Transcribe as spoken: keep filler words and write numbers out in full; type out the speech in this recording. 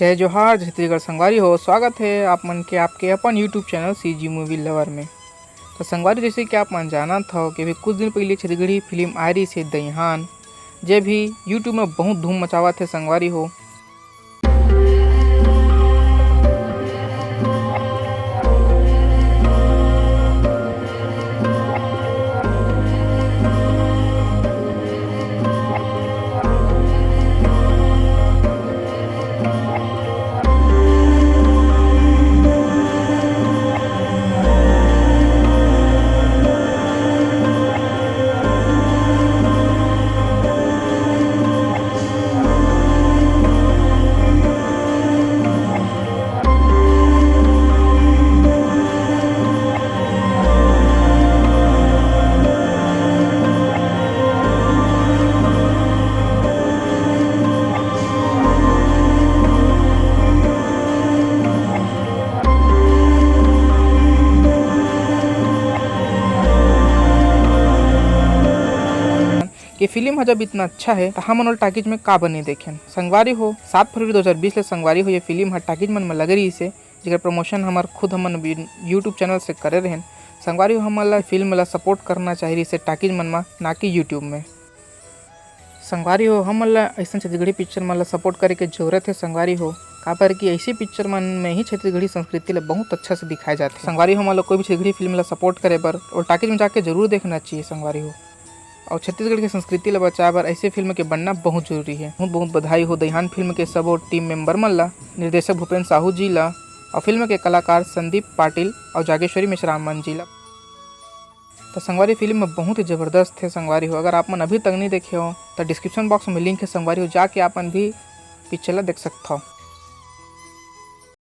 जय जोहार, जय छत्तीसगढ़ संगवारी हो, स्वागत हे आप मन के आपके अपन YouTube channel CG Movie Lover में। तो संगवारी, जैसे कि आप मन जानत हव कि अभी कुछ दिन पहले छत्तीसगढ़ी फिल्म आय रहिस हे दइहान, जे भी YouTube में बहुत धूम मचावत हे संगवारी हो। कि फिल्म ह जब इतना अच्छा हे, त हमन ओला टाकीज में काबर नहीं देखेन? संगवारी हो, सात फरवरी दो हज़ार बीस ले संगवारी हो, ये फिल्म ह टाकीज मन में लगे रहिस हे, जेकर प्रमोशन हमर खुद हमन भी YouTube चैनल से करे रहेन। संगवारी हो, हमन ला फिल्म ला सपोर्ट करना चाहिए रहिस हे टाकीज मन में, ना कि YouTube में। संगवारी हो, हमन ला अइसन छत्तीसगढ़ी पिक्चर मन ला सपोर्ट करे के जरूरत हे संगवारी हो, काबर कि ऐसी पिक्चर मन में ही छत्तीसगढ़ी संस्कृति ला बहुत अच्छा से दिखाए जाथे। संगवारी हो, हमन ला कोई भी छत्तीसगढ़ी फिल्म ला सपोर्ट करे बर वो टाकीज में जाके जरूर देखना चाहिए संगवारी हो। और छत्तीसगढ़ की संस्कृति ला बचाए बर ऐसे फिल्म के बनना बहुत जरूरी हे। बहुत बहुत बधाई हो दइहान फिल्म के सबो टीम मेंबर मन ला, निर्देशक भूपेंद्र साहू जी ला और फिल्म के कलाकार संदीप पाटिल और जागेश्वरी मिश्रामन जी ला। तो संगवारी, फिल्म में बहुत ही जबरदस्त हे संगवारी हो। अगर आप मन अभी तक नहीं देखे हो तो डिस्क्रिप्शन बॉक्स में लिंक हे संगवारी हो, जाके आप मन भी पिक्चर ला देख सकत हो।